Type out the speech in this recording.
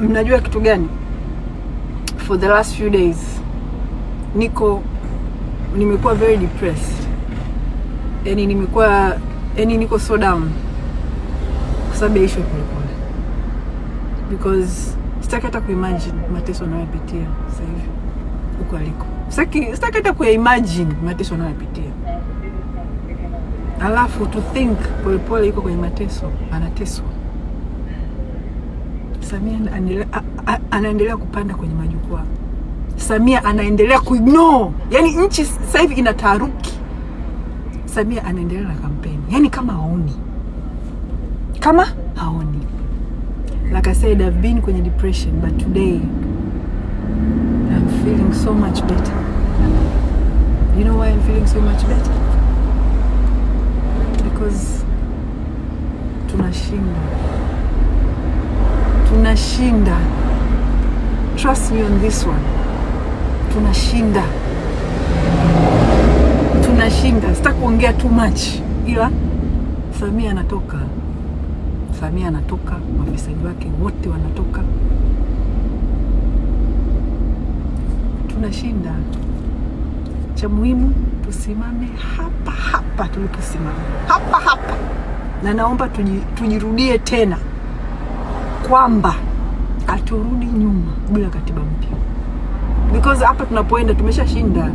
Mnajua kitu gani? For the last few days nimekuwa very depressed, yani nimekuwa, yani niko so down kwa sababu ya issue ya Polepole, because sitaki hata kuimagine mateso anayopitia sasa hivi huko aliko. Sitaki hata kuimagine mateso anayopitia, alafu to think Polepole yuko kwenye mateso, anateswa. Samia anaendelea kupanda kwenye majukwaa. Samia anaendelea kuignore, yani nchi sasa hivi ina taharuki. Samia anaendelea na kampeni, yani kama haoni, kama haoni. Like I said, I've been kwenye depression, but today I'm feeling so much better. You know why I'm feeling so much better? Because tunashinda, tunashinda. Trust me on this one, tunashinda, tunashinda. Sitaki kuongea too much, ila Samia anatoka, Samia anatoka, mafisadi wake wote wanatoka, tunashinda. Cha muhimu tusimame hapa hapa tuliposimama, hapa hapa, na naomba tujirudie tena kwamba haturudi nyuma bila katiba mpya, because hapa tunapoenda tumeshashinda.